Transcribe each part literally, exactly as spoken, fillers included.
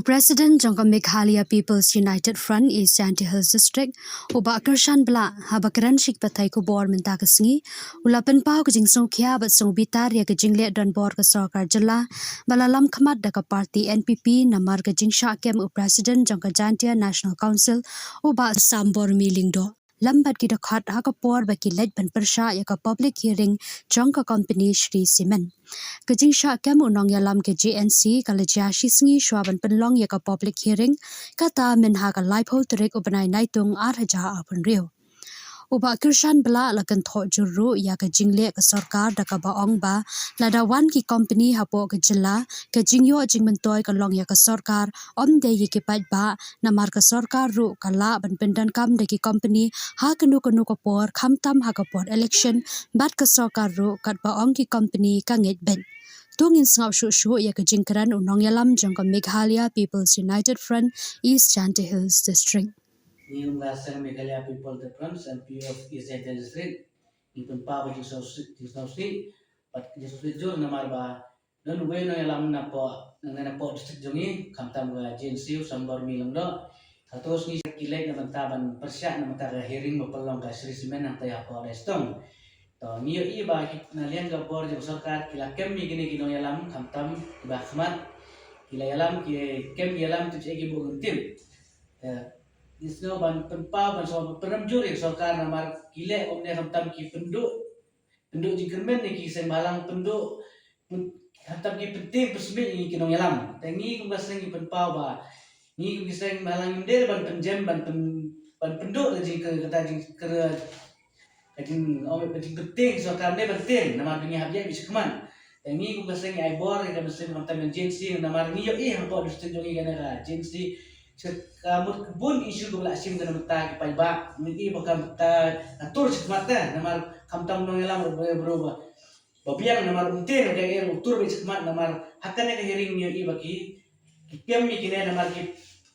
President jong ka Meghalaya People's United Front East Jaintia Hills District, u Bah Kyrshan Blah, haba kren sha ki pathai khubor mynta ka sngi, u la pynpaw ka jingsngewkhia bad sngewbitar ïa ka jingleh donbor ka sorkar jylla ba la lam khmat da ka party N P P namar ka jingshah kem u President jong ka Jaintia National Council, u Bah Sambormi Lyngdoh, lem bad ki dkhot ha ka por ba ki leit ban pyrshah ïa ka public hearing jong ka company Shree Cement. Ka jingshah kem u nongïalam ka J N C ka la jia shi sngi shuwa ban pynlong ïa ka public hearing, kata mynha ka laiphew tarik u bnai Naitung ar hajar arphew hynriew. U Bah Kyrshan Blah la kynthoh jur ruh ïa ka jingleh ka sorkar da kaba ong ba lada wan ki company hapoh ka jylla, ka jingïoh jingmyntoi ka long ïa ka sorkar, ym dei ïa ki paidbah, namar ka sorkar ruh ka lah ban pyndonkam da ki company ha kano kano ka por, khamtam ha ka por election, bad ka sorkar ruh katba ong ki company ka ngeit beit. To ngin sngap shuh shuh ïa ka jingkren u nongïalam jong ka Meghalaya People's United Front East Jaintia Hills District. Ngi kum ka seng Meghalaya People's Front, M P of East Jaintia District, ngi pynpaw ka jingsngewsih, jingsngewsih bad ka jingsngewsih jur namar ba don uwei u nongïalam napoh, na, napoh district jong ngi, khamtam ka J N C, u Sambormi Lyngdoh. Hato sngi ki leit na bynta ban pyrshah na bynta ka hearing ba pynlong ka Shree Cement hangtai hapoh Laitstone. To ngi ïohi ba ki, na liang ka bor jong sorkar ki la kem ïa kine ki nongïalam khamtam kiba khmat, ki la ïalam, ki kem ïalam, tu ki buh kyntien. Te ngi sngew ban pynpaw, ban sngewbha pynrem jur ïa ka sorkar namar ki leh kumne khamtam ki pynduh, pynduh jingkyrmen ïa ki seng bhalang, pynduh, pyn-, khamtam ki pyntieng pynsmit ïa ki nongïalam. Te ngi kum ka seng ngi pynpaw ba ngi kum ki seng bhalang ngim dei ban pynjem, ban pyn-, ban pynduh da jingkyrmen, kata jingkyrmen, ka jing, ong, ka jingpyntieng sorkar, ym dei ban tieng namar ba ngi hap ïaid beit shakhmat. Te ngi kum ka seng ngi ai bor ïa ka mynsiem khamtam ka J N C namar ngi ïohi hapoh district jong ngi kane ka J N C, ka mut ka bun issue kaba la shim ka na bynta ki paidbah, ngi ïohi ba ka, ka, ka tur shakhmat te namar khamtam nongïalam ruh ba, ba, ba biang namar um tieng, ka ïa u tur beit shakhmat namar ha kane ka hearing ngi ïohi ba ki, ki kem ïa kine namar ki,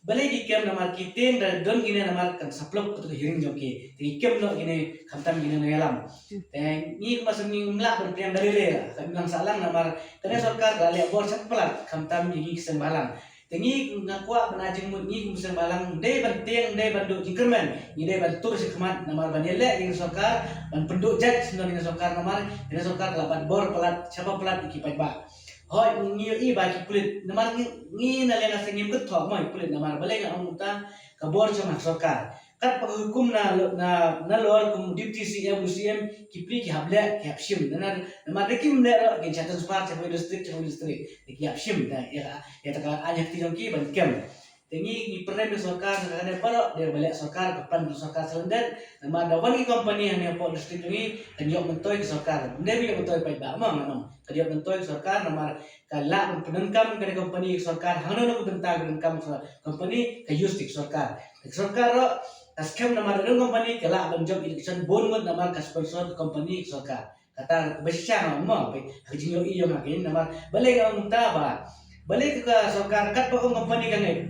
balei ki kem namar ki tieng da don kine namar kan sa plop kato ka hearing jong ki. Te ki kem noh kine khamtam kine nongïalam. Te ngi kum ka seng ngim lah ban pdiang da lei lei, ka imlang sahlang namar kane sorkar ka la leh bor sha palat khamtam ïa ngi ki seng bhalang. Te ngi nga kwah ban ai jingmut, ngi kum seng bhalang ym dei ban tieng, ym dei ban duh jingkyrmen, ngi dei ban tur shakhmat namar ban ïaleh ïa ka sorkar, ban pynduh jait sha kane sorkar namar kane sorkar ka la bat bor palat, shaba palat ïa ki paidbah. Hooid, ngi ïohi ba ki pulit, namar ngi, ngi na liang ka seng ngim kynthoh mo ïa ki pulit namar balei nga ong kumta, ka bor jong ka sorkar. Katba ka hukum na, na, nalor kum deputy C M, u C M, ki pli ki hap leh, ki hap shim. Na, na, namar da kim leh ruh kin shah transfer sha kawei district, sha kawei district. Ki hap shim, na, ïa, ïa kata ka aiñ ha kti jong ki ban kem. Te ngi, ngi pynrem ïa ka sorkar, na kane baroh dei ba leh sorkar, ka plan ka sorkar sha lyndet. Namar da wan ki company hangne hapoh district jong ngi, kan ïoh myntoi ka sorkar. Ym dei ba ïoh myntoi paidbah mo, nga ong. Kan ïoh myntoi ka sorkar namar ka lah ban pyndonkam kane company ka sorkar, hangno hangno ka bynta ka donkam ka company ka use ïa ka sorkar. Ka sorkar ruh ka skhem namar don company ka lah ban jop election bun ngut namar ka sponsor ka company ka sorkar. Kata kaba shisha nga ong mo, ha ka jingïohi jong nga kein namar balei nga ong kumta ba, balei ka sorkar katba ong company ka ngeit.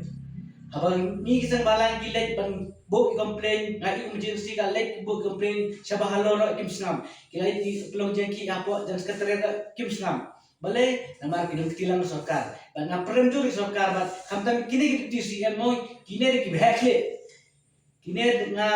Haba ngi ki seng bhalang ki leit ban buh ki complain, nga ïohi emergency ka leit buh complain shaba halor ruh kim sngap. Ki leit ki pynlong jingkhih hapoh jan secretariat ruh kim sngap. Balei? Namar ki don kti lang ka sorkar. Bad nga pynrem jur ïa ka sorkar bad khamtam kine ki deputy C M mo, kine dei kiba heh khlieh. Kine nga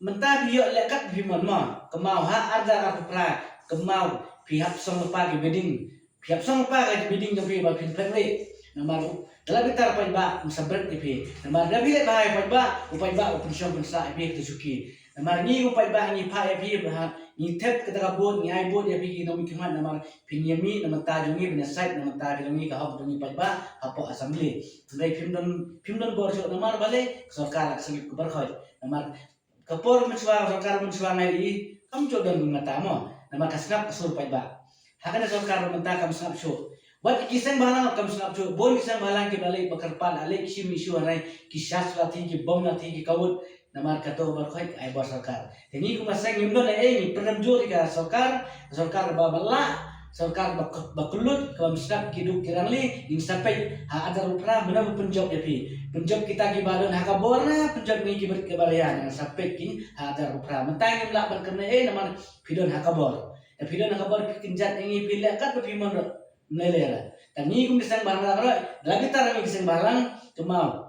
mynta phi ïoh leh kat phi mon mo. Kynmaw ha ar hajar arphew phra, kynmaw phi hap song lypa ki bidding. Phi hap song lypa ki bidding jong phi ba phin pynrem. Namar u, da la bitar paidbah, ym sa bret ïa phi. Namar da phi leh bha ïa paidbah, u paidbah u pynshong pynsah ïa phi ha kata ka shuki. Namar ngi u paidbah ngi phah ïa phi, ba ha, ngi thep kata ka vote, ngi ai vote ïa phi ki nongmihkhmat namar phin ïa mih na bynta jong ngi, phin ïa sait na bynta jong ngi, ka hok jong ngi paidbah hapoh assembly. Hynrei phim don, phim don bor shuh namar balei, ka sorkar la kynsan ka barkhoj. Namar ka por mynshuwa, ka sorkar mynshuwa nga ïohi kam ju don bynta mo. Namar ka sngap ka sur paidbah. Ha kane ka sorkar mynta kam sngap shuh. Wat ki seng bhalang kam sngap shuh. Bun ki seng bhalang kiba leit ba kyrpad, la leit ki shim issue hangne, ki shah shuh la thie, ki bom la thie, ki kawut. Namar kato ka barkhoj ai bor sorkar. Te ngi kum ka seng ngim don ei ei, ngi pynrem jur ïa ka sorkar, sorkar ba, ba lah, sorkar ba, ba kyllut, kaba ym sngap ki duk ki rangli, ngin sa peit ha ar hajar arphew phra mynno ba pynjop ïa phi. Pynjop kita kiba don ha ka bor ne pynjop ngi kiba, kiba ria, ngin sa peit ki ha ar hajar arphew phra. Mynta ngim lah ban kren ei ei namar phi don ha ka bor. Te phi don ha ka bor phi kynjat ïa ngi, phi leh kat ba phi mon ruh. Mlei lei ra. Tang ngi kum ki seng bhalang ruh, da la bitar ngi ki seng bhalang, kynmaw.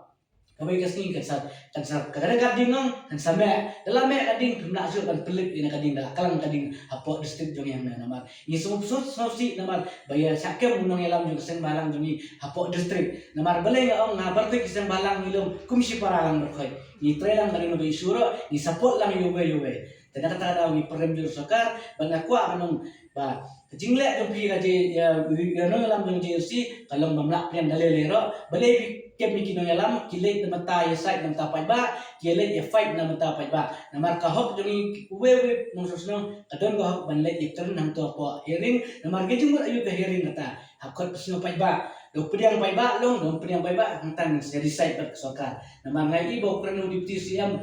Kawei ka sngi kan sa, kan sa, ka dang ka ding nong, kan sa meh. Da la meh ka ding, phim lah shuh ban pynlip ïa ka ding, da la klang ka ding hapoh district jong ngi hangne namar. Ngi sngewsih, sngewsih namar ba ïa shah kem u nongïalam jong ka seng bhalang jong ngi hapoh district. Namar balei nga ong nga baroh ki seng bhalang ngi long kum shipara lang baroh. Ngi trei lang ka ding ba ïa shuh ruh, ngi support lang ïa uwei ïa uwei. Te na kata ka daw ngi pyrshang jur sorkar, ba nga kwah ban ong ba ka jingleh jong phi ka jing ïa, ïa nongïalam jong J N C ka long bym lah pdiang da lei lei ruh. Balei phi kem ïa ki nongïalam, ki leit na bynta ïa side na bynta paidbah, ki leit ïa fight na bynta paidbah. Namar ka hok jong ngi uwei uwei nongshong shnong ka don ka hok ban leit ïakren hangto hapoh hearing. Namar ka jingmut aïu ka hearing kata, hap khot pynsngew paidbah. Da pdiang paidbah long, da pdiang paidbah hangta ngin sa decide bad ka sorkar. Namar nga i ba u kren u Deputy C M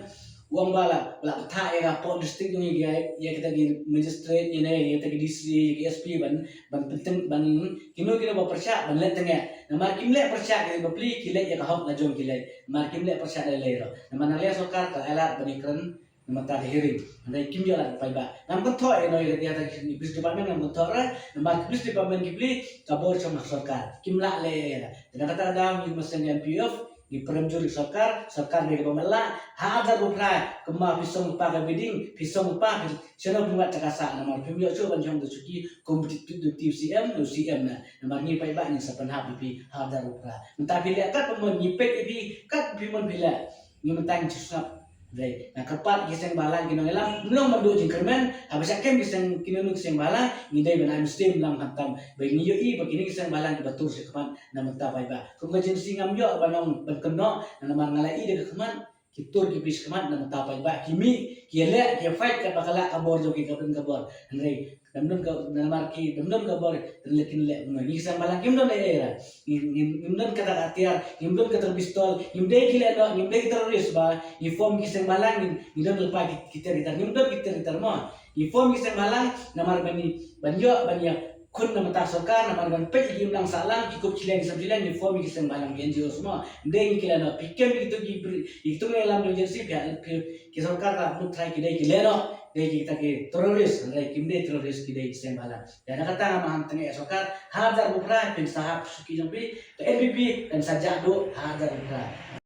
u ong ba la, la bthah ïa ka hapoh district jong ngi ïa, ïa kita ki magistrate ïa ne, ïa kita ki D C, ïa ki S P ban, ban pyntip, ban kino kino ba pyrshah ban leit tang ïa. Namar kim leh pyrshah ki bapli, ki leit ïa ka hok la jong ki leit. Namar kim leh pyrshah da lei ruh. Namar na lei sorkar ka alert ban ïakren na bynta ka hearing. Hynrei kim ïoh lad paidbah. Ngam kynthoh ïa no ïa, ïa ta ki police department ngam kynthoh re. Namar ki police department ki pli ka bor jong ka sorkar. Kim lah leh ïa. Te na kata ka daw ngi masang M P F ngi pyrshang jur ïa sorkar, sorkar ne kaba mynta ha Ardar Buphra, kumba phi song pa ka bidding, phi song pa phi shano phi wad ka sah namar phim ïoh shuh ban shong da shuki kum Deputy C M, u C M na. Namar ngi paidbah ngi sa pynhap ïa phi ha Ardar Buphra. Mynta phi leh kat phi mon ngi peit ïa phi kat phi mon phi leh. Ngi mynta ngi sngap. Dei, nga kyrpad ki seng bhalang ki nongïalam, mlong ban duh jingkyrmen, haba shah kem ki seng kine ki seng bhalang, ngi dei ban ai mynsiem lang khamtam. Ba ngi ïohi ba kine ki seng bhalang kiba tur sha khmat na bynta paidbah. Kum ka J N C ngam ïoh ban ong ban kynnoh, namar nga la i da ka khmat, ki tur ki phi sha khmat na bynta paidbah, ki mih, ki leh, ki fight katba ka lah ka bor jong ki ka don ka bor. Hynrei Dam don ka, namar ki, dam don ka bor, kin leh, kin leh, ngi ki seng bhalang, kim don ei ei ra. Ngi, ngi, ngim don kata ka tiar, ngim don kata ka pistol, ngim dei ki leh noh, ngim dei ki terrorist ba, ngi form ki seng bhalang, ngi, ngi don lypa ki, ki tiar ki tar, ngim don ki tiar ki tar mo. Ngi form ki seng bhalang, namar ban ngi, ban ïoh, ban ïa, khun na bynta sorkar, namar ban peit ki imlang sahlang, ki kup shiliang, ki sam shiliang, ngi form ki seng bhalang, ki N G Os mo. Ngim dei ngi ki leh noh, phi kem ki tu ki bri, ki tu ngi lam jong J N C, phi, phi, ki sorkar la mut trai ki dei ki leh noh, dei kita ki terrorist, hynrei kim dei terrorist ki dei ki seng bhalang. Ïa na kata nga maham tang ïa sorkar, ha Ardar Buphra, phin sa hap shuki jong phi, ka N P P, kan sa jah duh, ha Ardar Buphra.